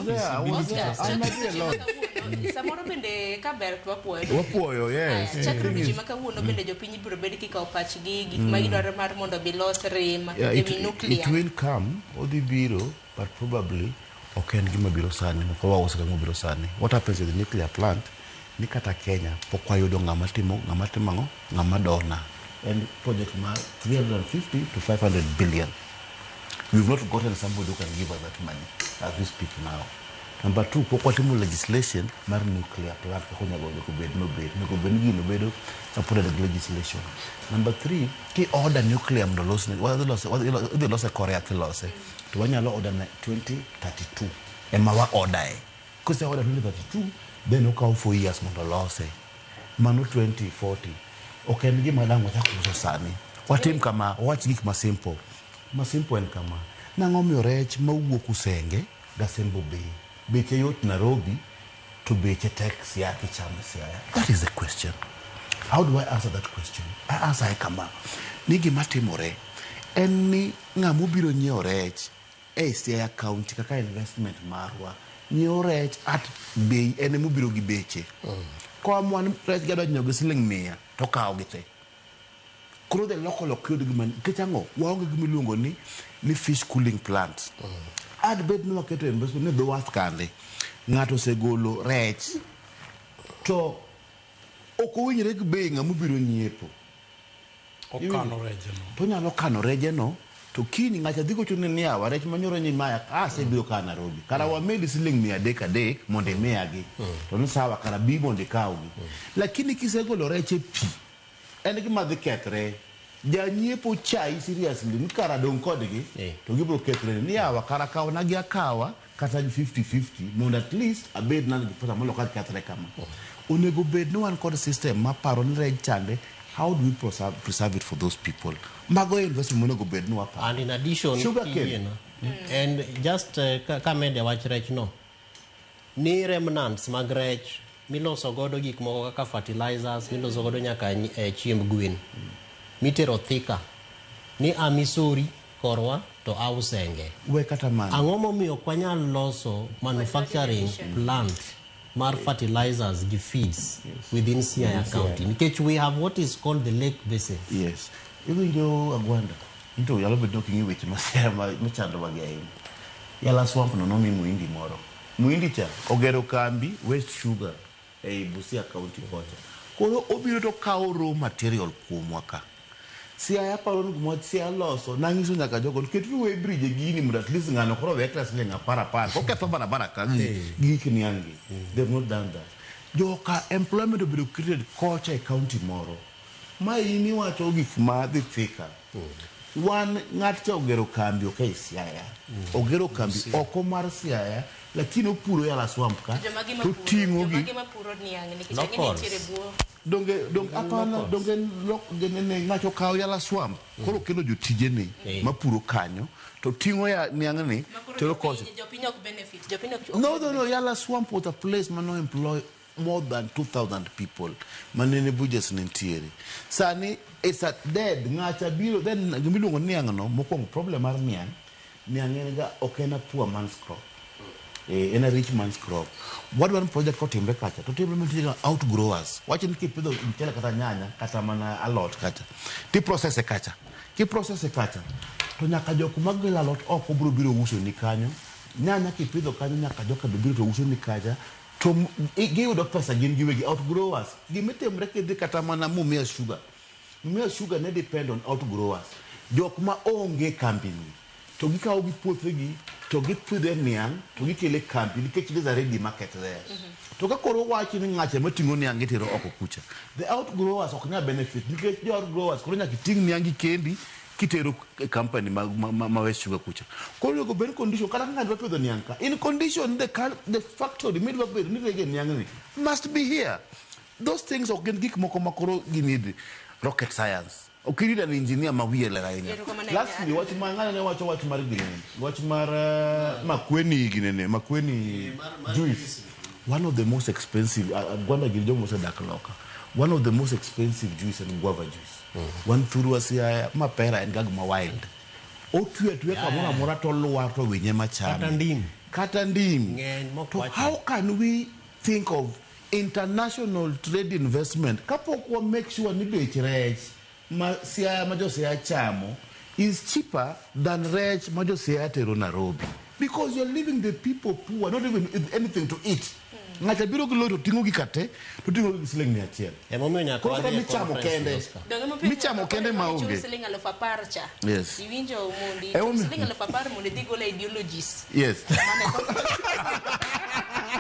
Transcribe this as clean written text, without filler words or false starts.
Was there, I was there. Oscar, I might be alone. kawuono, samoro bende ka ber to wapuoyo. Wapuoyo, yes. Aya, chakre Thing is- odiochieng' ma kawuono bende jopiny ibiro bed kikawo pachgi gik ma gidwaro mar mondo bilos rem Yeah, e it, wi it nuclear. will come, odhi biro, but probably ok en gima biro sani, ok wawuoso kaka biro sani. What happens with the nuclear plant, ni kata Kenya pok wayudo ng'ama timo, ng'ama timo ang'o, ng'ama dona. En project mar 350 to 500 billion. We've not gotten somebody who can give us that money as we speak now. Number two, pok watimo legislation mar nuclear plant kaka onego onego bed nobed. Onego bed ni gino bedo supported gi legislation. Number three, ki order nuclear mondo los, wadhi lose, idhi lose Korea tilose. To wanyalo order na 2032 ema wa order e. Kose order 2032, then okawo 4 years mondo olose. Mano 2040. Ok en gima dang' wachak uso sani. Watim kama, wawach gik ma simple. Ma simple en kama. Nang'o miyo rech mawuok Usenge Gasembo Bay beche yot Nairobi to beche tek Siaya kichamo Siaya? That is the question. How do I answer that question? I answer e kama. Ni gima timore en ni ng'ama obiro nyiewo rech e Siaya County kaka investment marwa nyiewo rech at bei en emobiro gi beche. Koamua ni rech gadwa nyiewo gi siling 100 to okawo gi te. Koro the local ok yud gima nikech ang'o waonge gima iluongo ni fish cooling plant. Ad bed ni waketo investment ni dho wath kande ng'ato osegolo rech to ok owinjre gi bei ng'ama obiro nyiepo. Okano rejeno. To onyalo kano rejeno to kiny ng'acha dhi gochone ni yawa rech manyoro ni maya asebiro ka Nairobi. Kara wamedi siling 300 adek mondo imiyagi. To ni sawa kara bi mondo ikawgi. Lakini kisegolo rech e pi en gima dhi kethre. Janyiepo chai seriously ni kara dong' kodgi to gibiro kethre ni yawa kara kawna gi akawa kata 50-50 mondo at least abed nan gi pesa molo ka kethre kama. Onego bed ni wan kod system maparo ni rech chande how do we preserve it for those people? Mago e investment monego bed ni waparo. And in addition, Sugar cane. kiyiena, and just kamede wach rech no, ni remnants mag rech miloso godo gik moko kaka fertilizers, miloso godo nyaka chiemb gwen, mitero Thika, ni a Missouri korwa to a Usenge. We kata mano. Ang'o momiyo ok wanyal loso manufacturing plant mar fertilizers gi feeds within Siaya County? Nikech we have what is called the lake basin. Yes. Iwinjo Agwanda. Into nyalo bedo ni ok ing'e weche ma Siaya machando wagi ahinya. Yala Swamp no nomi Muhindi moro. Muhindi cha ogero kambi West Sugar ei Busia County kocha. Koro obiro to kawo raw material kuomwa ka. Siaya paro ni gima Siaya loso nang'iso nyaka jogo ni keturu weighbridge e gini mondo at least ng'ano koro owe kata siling 10 10 koketho barabara ka gi gik niang' gi. They've not done that. Joka employment obedo created kocha e county moro. Ma in iwacho gik ma dhi Thika. Wan ng'at cha ogero kambi ok ei Siaya. Ogero kambi oko mar Siaya lakini opuro Yala Swamp ka Jomagi to mapuro, ting'o gi jomagi mapuro niang' nikech ang'e ni Locals. nitiere buo. donge apana donge lok ne ng'ato okawo Yala Swamp koro kelo jotijene mapuro kanyo to ting'o ya niang' ni Makoro tero kocha. jopiny ok benefit. Jopiny ok No, Yala Swamp was a place mano employ more than 2,000 people manene budgets ne nitiere. Sani it's a dead ng'acha biro then gimiluongo ni niang' no mokwongo problem mar niang' niang' en ga ok en a poor man's crop. En a rich man's crop. Wadwaro ni project kotimre kacha to timre mantie ga outgrowers. Wacho ni kipidho mchele kata nyanya kata mana alot kacha ti process e kacha. Ki process e kacha to nyaka jok magolo alot oko biro biro uso ni kanyo. Nyanya kipidho kanyo nyaka joka be biro to uso ni kacha. To giyudo pesa gin giwegi outgrowers. Gimitimre kidhi kata mana Mumias Sugar. Mumias Sugar ne depend on outgrowers. Jok ma onge kambi ni to gikawo gi puothegi to gipidhe niang' to gikele kambi nikech there's a ready market there. To ka koro wachi ni ng'acha mating'o niang' itero oko kucha. The outgrowers ok nyal benefit nikech jo outgrowers koro nyaka iting' niang' gi kendi kitero e company ma West Sugar kucha. Koro onego bed condition kata ka ng'ato dwa pidho niang' ka in condition the factory midwa bedo ni rege niang' ni must be here. Those things ok gin gik moko ma koro gini rocket science. Ok in an engineer ma wiye ler ahinya. Erokamano ahinya. Lastly, wach ma ng'ano ne wacho wach mar ginene. Wach mar Makueni ginene, Makueni juice. One of the most expensive, Gwanda gin joma osedak loka. One of the most expensive juice en guava juice. Wan thurwa Siaya, mapera en ga gima wild. Otwe atweya kamoro amora to olwar to winye machame. Kata ndim. Kata ndim. Ng'eny mok To wachre. how can we think of international trade investment kapok wa make sure ni bech rech ma Siaya ma jo Siaya chamo is cheaper than rech ma jo Siaya tero Nairobi? Because you're leaving the people poor, not even with anything to eat. Ng'acha biro gi lori to ting'o gika te to ting'o gi siling 100. Emomiyo nyaka Koro kata wadhi e michamo conference, kende. Oscar. Donge emomiyo Michamo nyaka kende koro maonge. ichul siling 10,000 cha. Yes. Iwinjo mondi ichul Emomiyo- siling 10,000 mondo idhi gol ideologies. Yes. Mane